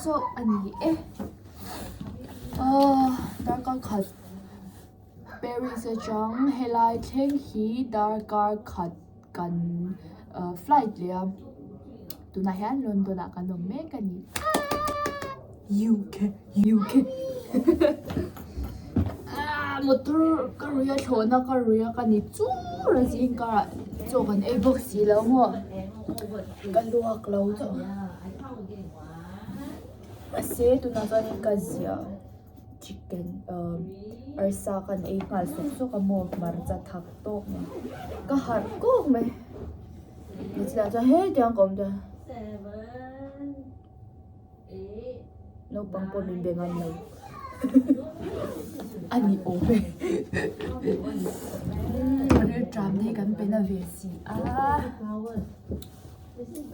chauh a ni e. Aw darkar khat Paris atang helai thleng hi darkar khat kan flight leh a tunah hian London ah kan awm mek a ni. UK UK ah motor ka rui a thlawhna ka rui a ka ni chur a zing karah chaw kan ei bawk si lo maw ka luak lo chauh mahse tunah chuanin ka ziah chicken ah arsa kan ei nghal sawk sawk a maw hmarcha thak tawk mai ka harh kawk mai nichina chuan hetiang ka awm ta. Naupang pawh min be ngam lo a ni awm e rilṭam te hi kan pe na ve si a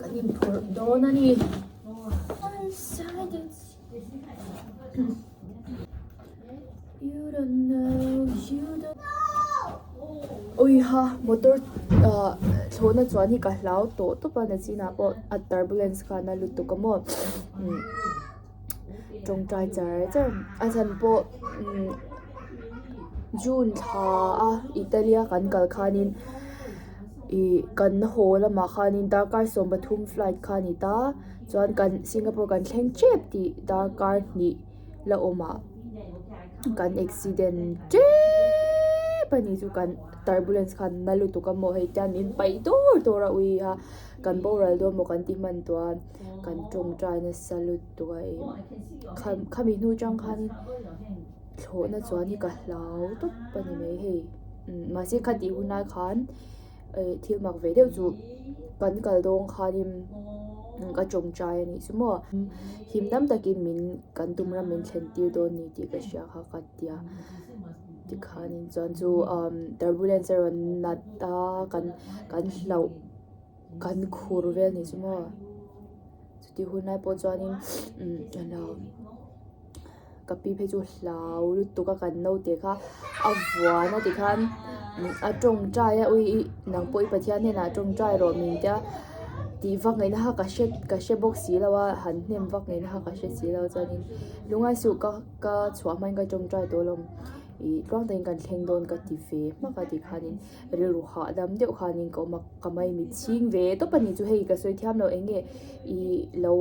kan inphawrh dawn a ni you don't know you don't Awiha motor ah thlawhna chuan hi ka hlau tawh tawp a nachinah pawh a turbulence khan a lutuk a maw umm tawngtai char char a chhan pawh umm June thla a Italy a kan kal khanin ih kan haw lamah khanin darkar 13 flight kha a ni ta chuan kan Singapore kan thleng tep tih darkar hnih la awm ah kan accident tep a ni chu kan turbulence khan na lutuk a maw hei tian min paih dawr dawr a ui a kan boral dawn maw kan ti hman tawh a kan tawngtai nasa lutuk a ih khami hnu tang khan thlawhna chuan hi ka hlau tawp a ni mai hei mahse khatih hun lai khan. eh thil mak ve deuh chu kan kal dawn khanin ka tawngtai a nih chu maw him dam takin min kan tum ram min thlen tir dawn ni tih ka hria kha ka tia tikhanin chuan chu umm turbulence a rawn nat a kan kan hlauh kan khur vel a nih chu maw chutih hun lai pawh chuanin umm alo. Ka pi phei chu hlau lutuk a kan naute kha a vuan a tikhan a tawngtai a ui ih nang pawh i Pathian hnenah tawngtai rawh min tia tih vak ngaihna kha ka hre ka hre bawk si lo a han hnem vak ngaihna kha ka hre si lo chuanin lungngai suh ka ka chhuah hmain ka tawngtai tawh alawm ih tluang takin kan thleng dawn ka ti ve hmak a tikhanin rilru hahdam deuh khanin ka awm a ka mai mit chhing ve tawp a ni chu hei ka sawi thiam lo eng nge ih lo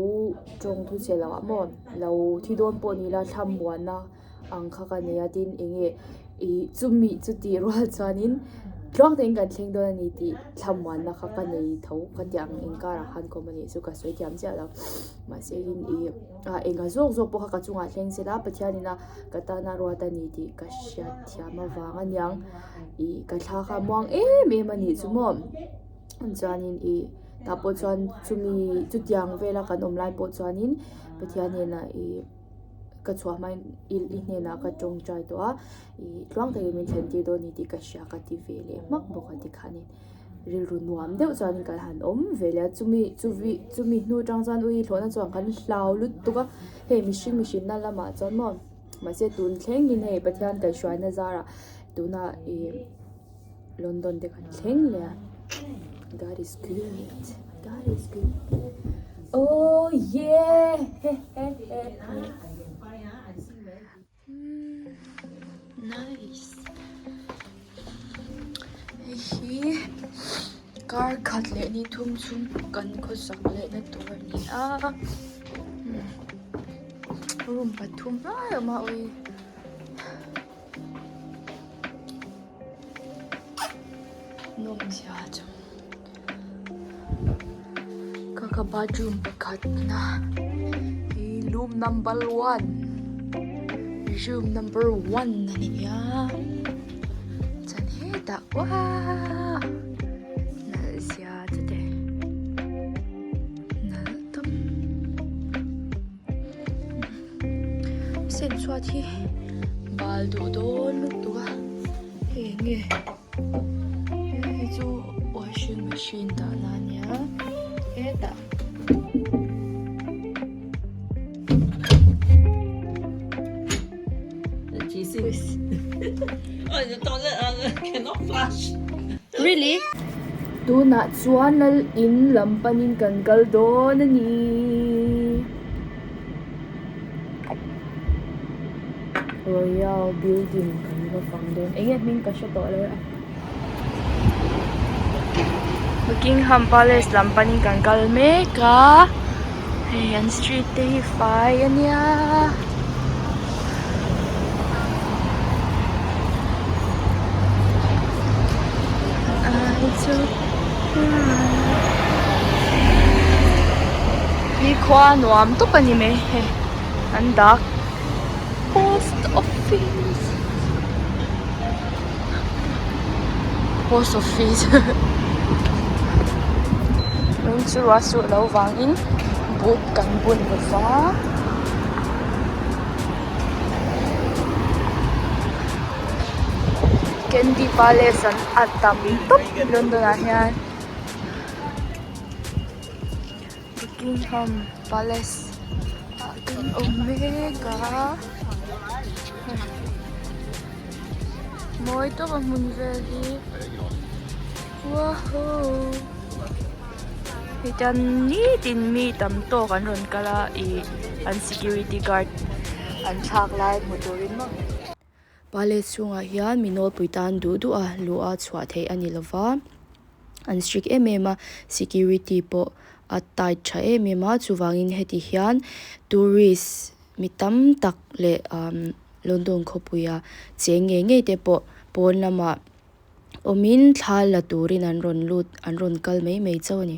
tawng thu che lo ah maw lo thi dawn pawh ni ila thlamuanna ang kha ka nei a tin eng nge ih chumi chu tih rual chuanin tluang takin kan thleng dawn a ni tih thlamuanna kha ka nei tho ka tih ang inkarah khan ka awm a nih chu ka sawi thiam chiah lo mahse in ih ah enga zawk zawk pawh kha ka chungah thleng se la Pathianin a ka tana ruat a ni tih ka hriat thiam avang a niang. Ih ka thla kha muang em em a nih chu maw chuanin ih tah pawh chuan chumi chutiang vela kan awm lai pawh chuanin Pathian hnenah ih ka chhuah hmain i hnenah ka tawngtai tawh a ih tluang takin min thlen tir dawn a ni tih ka hria ka ti ve leh hmak bawk a tikhanin rilru nuam deuh chuanin kan han awm ve leh a chumi chuvi chumi hnu atang chuan ui thlawhna chuan kan hlau lutuk a hei mihring mihrinna lamah chuan maw mahse tun thlengin hei Pathian kaihhruaina zarah. Tunah ih London te kan thleng leh a God is good God is good oh yeah nice hei hi kar khat leh ni thum chhung kan khawsak leh na tur a ni a room pathum lai a awm a awii. Nawmzia chu ka ka bathroom pakhat na hi room number one room number one a ni a chuan hetah uaaa nalh zia chu teh nalh tawp. Sen chhuat hi bal duh dawn lutuk a hei eng nge hei chu washing machine dah na ania hetah. Really? Tunah chuan lal in lam panin kan kal dawn a ni. Royal building kan va fang dawn eng nge hming ka hre tawh lo e. Buckingham Palace lam panin kan kal mek a hei an street te hi fai a nia. Hi khua nuam tawp a ni mai hei an dak post office post office lung chu a suh loh vangin boot kan bun lova. Candy Palace an a tam tawp London ah hian Buckingham Palace ah kan awm mek a mawi tawp a hmun vel hi wahoo hetiang nitin mi tam tawk an rawn kal a ih an security guard an thlak lai hmu turin maw. Palace chhungah hian mi nawlpui tan duh duh a luh a chhuah theih a ni lova an strict em em a security pawh a tight tha em em a chuvangin heti hian tourist mi tam tak leh umm London khawpuia cheng ngei ngei te pawh pawn lamah awmin thla la turin an rawn lut an rawn kal mai mai chauh a ni.